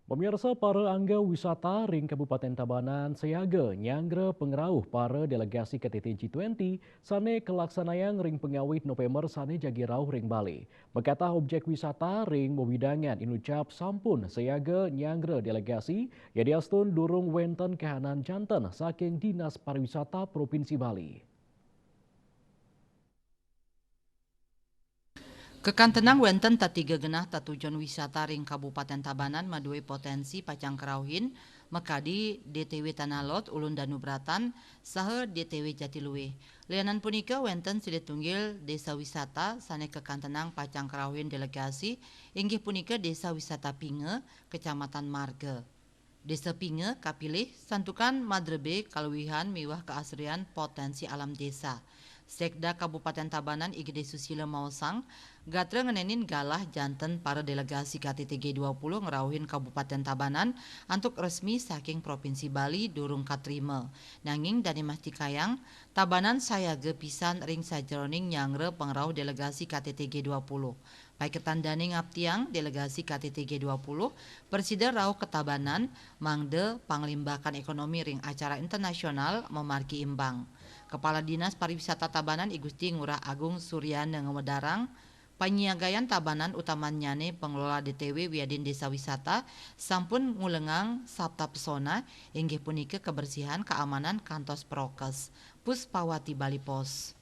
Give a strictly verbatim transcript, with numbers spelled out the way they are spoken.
Pemirsa, para angga wisata ring Kabupaten Tabanan sayaga nyanggra pangrauh para delegasi K T T G twenty sane kalaksanayang ring pangawit November sane jagi rauh ring Bali. Makatah objek wisata ring wewidangan inucap sampun sayaga nyanggra delegasi, yadiastun durung wenten kahanan janten saking Dinas Pariwisata Provinsi Bali. Kakantenang wenten tetiga genah tatujon wisata ring Kabupaten Tabanan madue potensi pacang karauhin, makadi D T W Tanah Lot, Ulun Danubratan, saha D T W Jatiluwih. Lianan punika wenten silih tunggil desa wisata sane kakantenang pacang karauhin delegasi, inggih punika Desa Wisata Pinga, Kecamatan Marga. Desa Pinga kapilih santukan madrebe kaluwihan miwah kaasrian potensi alam desa. Sekda Kabupaten Tabanan I G D Susila maosang, gatra ngenenin galah janten para delegasi K T T G dua puluh ngrauhin Kabupaten Tabanan antuk resmi saking Provinsi Bali durung katrima. Nanging dane mastikayang, Tabanan sayaga pisan ring sajeroning nyanggra pangrauh delegasi K T T G dua puluh. Paiketan dane ngaptiang delegasi K T T G dua puluh prasida rauh ka Tabanan, mangda panglimbakan ekonomi ring acara internasional mamargi imbang. Kepala Dinas Pariwisata Tabanan I Gusti Ngurah Agung Suryana ngawedarang, panyiagayan Tabanan utamannyane pengelola D T W wiadin desa wisata sampun ngulengang sabta pesona, inggih punika kebersihan, keamanan, kantos prokes. Puspawati, Bali Post.